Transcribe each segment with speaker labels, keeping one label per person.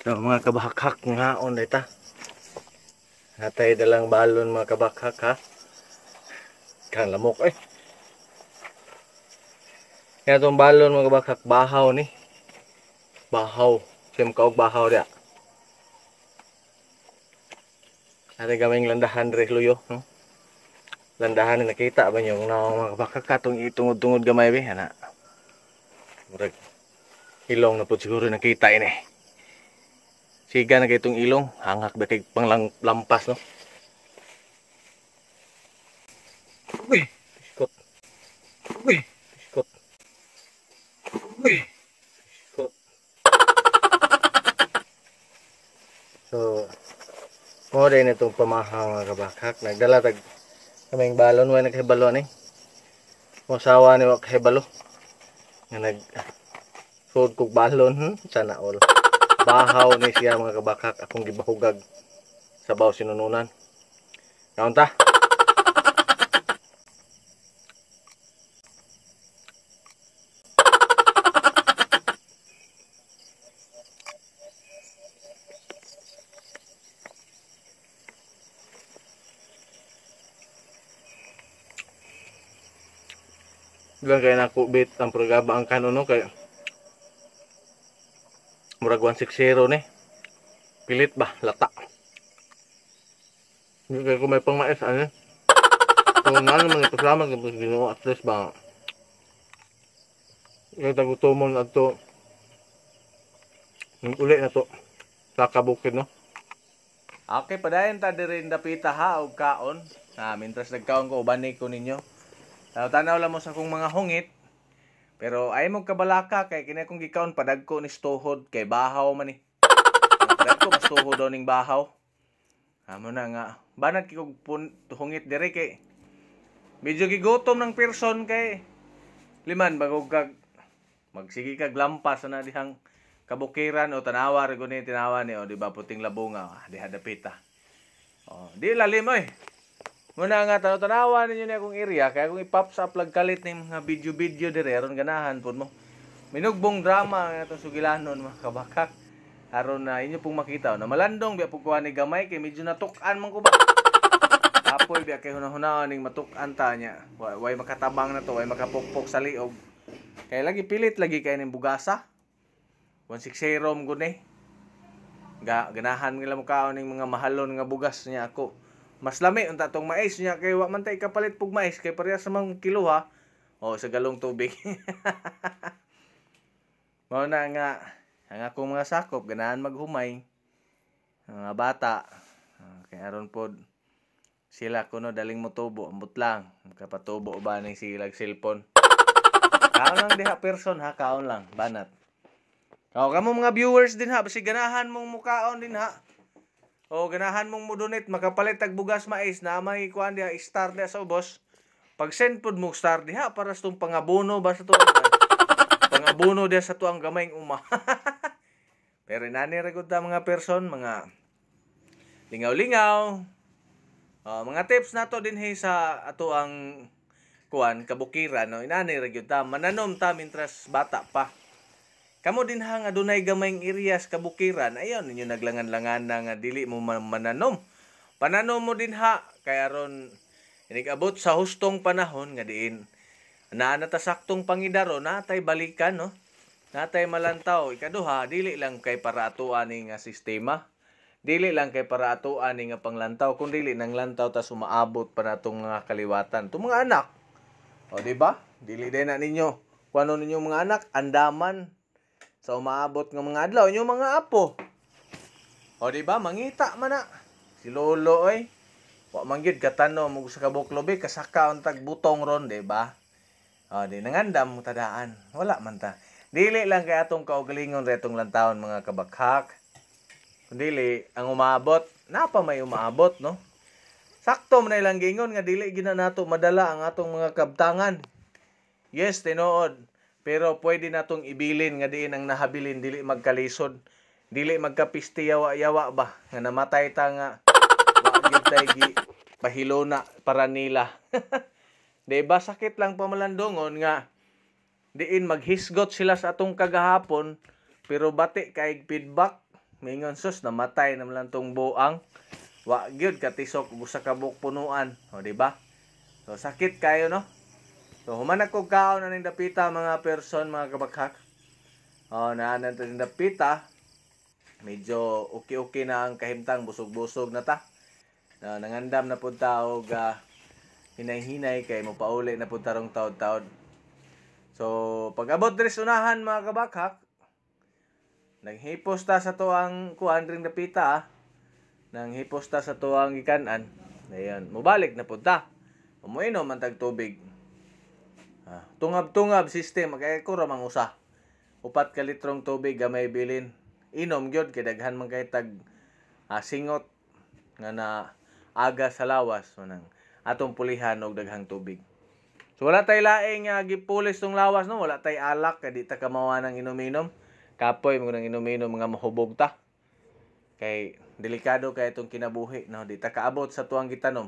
Speaker 1: So, mga kabakhak, ngaon dita. Natay dalang balon mga kabakhak ha. Kang lamok eh. Kaya itong balon mga kabakhak, bahaw ni. Bahaw. Siyam kaog bahaw diya. Ate gaming landahan dre luyo, no? Landahan ni nakita ba niyo kung naong mga kabakhak katong itungod-tungod gamay be ana. Murag ilong na pud siguro nakita ini. Siga na kay itong ilong, hangak ba kay panglang lampas, no? Uy, biskot. Uy, biskot. Uy, biskot. So, mo din itong pamahang mga kabakhak. Nagdala tag kaming balon, way nagkahibalo ni. Mosawa ni wa kahibalo. Nga nag sud kog balon, sana all. Bahaw ni siya mga kabakhak, akong gibahugag sabaw sinununan. Kaon ta. Bilang kaya nakubit ang programa ang kanon, no? Kaya murag 160 ni. Pilit ba? Lata. Hindi kayo kung may pang mais, ano? Kung nga naman ipasalamat ng Ginoo, at least ba? Kaya tagutomon at to. Uli na to. Sa kabukid, no? Okay, padayon ta diri dapita ha, og kaon. Na, mintras nagkaon ko, ubanik ko ninyo. Tanaw lang mo sa akong mga hungit. Pero ay mo kabalaka kay kini akong gikaon padagko ni stuhod kay bahaw man ni. Padagko mas tuhod daw ning bahaw. Amo na nga banat kay kog hungit diri kay medyo gigutom ng person kay liman bago kag magsige kag lampas na dihang kabukiran o tanawa ra guni tinawa ni o di ba puting labunga diha dapita. O di lalim oy. Muna nga tanaw-tanawa ninyo ni akong area kaya kung i-pops up lag kalit ni mga video-video dire aron ganahan pud mo. Minugbong drama nga atong sugilanon mga kabakak. Aron na inyo pong makita na malandong biya pug kuha ni gamay kay medyo natuk-an man ko ba. Apoy biya kay hunahunaan ning matuk-an ta niya. Way makatabang na to, way makapukpok sa liog. Kay lagi pilit lagi kay ning bugasa. 160 mo gud ni. Ganahan nila mukaon ning mga mahalon nga bugas niya ako. Mas lami unta tong mais niya kay wa man tay kapalit pug mais kay parehas sa mang kilo ha. O sa galong tubig. Mao na nga ang akong mga sakop ganahan maghumay mga bata. Kay aron pod sila kuno daling motubo ambot lang makapatubo ba ning silag cellphone. Kaon lang diha person ha, kaon lang banat. O kamo mga viewers din ha, basi ganahan mong mukaon din ha. O ganahan mong mo-donate makapalit tag bugas mais na may kuan diha star diha sa ubos. Pag send pod mo star diha para sa tong pangabono ba sa to. Pangabono diha sa tuang gamayng uma. Pero inani ra gud ta mga person, mga lingaw-lingaw. Mga tips nato dinhi sa ato ang kuan kabukiran no, inani ra gyud ta mananom ta mintras bata pa. Kamo din ha nga dunay gamayng areas kabukiran, ayon ninyo naglangan-langan na nga dili mo mananom. Pananom mo din ha kay aron inig-abot sa hustong panahon nga diin naa na ta saktong pangidaro natay balikan no. Natay malantaw. Ikaduha, dili lang kay para atoa ni nga sistema. Dili lang kay para atoa ni nga panglantaw kun dili nang lantaw ta sumaabot pa natong nga kaliwatan. Tong mga anak. O di ba? Dili din na ninyo. Kuno ninyo mga anak andaman sa umaabot nga mga adlaw inyong mga apo. O di ba mangita man na si lolo oy. Wa man gyud katano mo sa kabuklobe kasaka untag butong ron di ba? O di nangandam mo tadaan. Wala man ta. Dili lang kay atong kaugalingon retong lantawon mga kabakhak. Kundili ang umaabot, napa may umaabot no. Sakto man ilang gingon nga dili gyud na nato madala ang atong mga kabtangan. Yes, tinuod. Pero pwede natong ibilin nga diin ang nahabilin dili magkalisod, dili magkapisti yawa-yawa ba nga namatay ta nga wa gyud tay gi pahilona para nila. Di ba sakit lang pamalandongon nga diin maghisgot sila sa atong kagahapon pero bati kay feedback. Mingon, sus, namatay naman lang tong buang. Wa gyud katisok og usa ka buok punuan. O, di ba? So sakit kayo, no? So human ako kaon aning dapita, mga person, mga kabakhak. O, naanan ta dapita. Medyo okay-okay na ang kahimtang, busog-busog na ta. Na, nangandam na pud ta og hinay-hinay kay mo pauli na pud tarong taod-taod. So pag abot diri sa unahan, mga kabakhak, naghipos ta sa tuang kuan ring dapita ah. Nanghipos ta sa tuang gikanan. Ayan, mobalik na pud ta. Umuinom man tag tubig. Ah, tungab-tungab system kay ko ra mang usa. 4 ka litrong tubig gamay bilin. Inom gyud kay daghan man kay tag singot nga na aga sa lawas manang atong pulihan og daghang tubig. So wala tay laing nga gipulis tong lawas, no, wala tay alak kay di ta kamawa ng inom-inom. Kapoy mo nang inom-inom mga mahubog ta. Kay delikado kay itong kinabuhi, no, di ta kaabot sa tuang gitanom.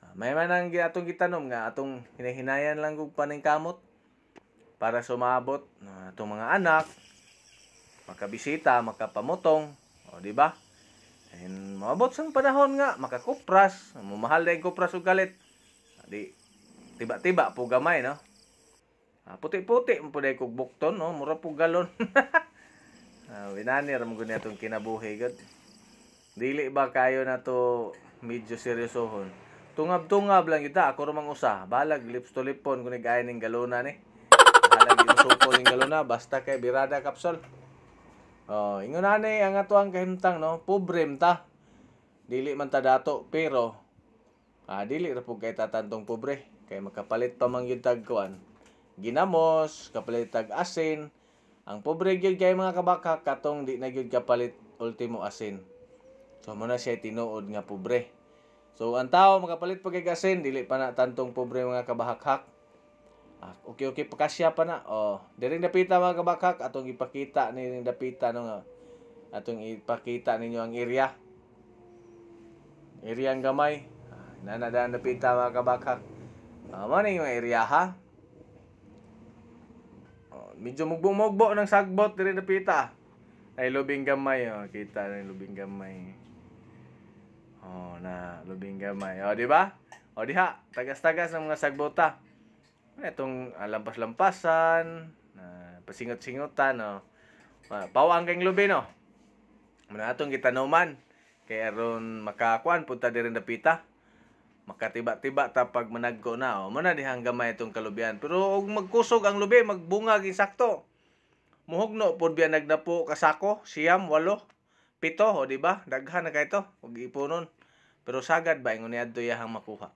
Speaker 1: Ah, may man ang atong gitanom nga atong hinahinayan lang og paningkamot para sumabot na atong mga anak makabisita, makapamutong, o di ba? And moabot sang panahon nga makakupras, mamahal dayong kupras ug kalit. Di tiba-tiba po gamay, no? Ah, puti-puti mo pud kog bukton, no? Mura po galon. Ah, winani ra mo gud atong kinabuhi gud. Dili ba kayo na to medyo seryosohon? Tungab-tungab lang kita, ako ra mang usa. Balag lips to lipon kung nag ning galona ni. Balag imusuko ning galona basta kay birada kapsol. Oh, ingon ani ang ato ang kahimtang, no, pobre ta. Dili man ta dato pero dili ra pud kay tatantong pobre kay makapalit pa man gyud tag kuan. Ginamos, kapalit tag asin. Ang pobre gyud kay, mga kabaka, katong di na gyud kapalit ultimo asin. So mo na siya tinuod nga pobre. So ang tao makapalit pa kay asin, dili pa na tantong pobre, mga kabahakhak. Ah, okay pa kasya pa na. Oh, diring dapita, mga kabakhak, atong ipakita ni ring dapita, no, nga. Atong ipakita ninyo ang area. Area ang gamay. Ah, nana daan dapita, mga kabakhak. Ah, mo ni yung area ha. Oh, medyo mugbo-mugbo ng sagbot diri dapita. Ay, lubing gamay, oh, kita na yung lubing gamay. Oh, na lubing gamay. Oh, di ba? Oh, diha, tagas-tagas ng mga sagbota. Itong lampas-lampasan, pasingot-singotan, no. Ah, pawang kang lubi, no. Muna atong gitanuman kay aron makakuan punta diri dapita. Makatiba-tiba ta pag managko na. Oh, muna dihang gamay itong kalubian. Pero og magkusog ang lubi, magbunga gi sakto. Muhugno pod biya nagnapo kasako, 9, 8, 7, o di ba? Daghan na kay to og ipunon. Pero sagad ba ingon niadto iyahang makuha.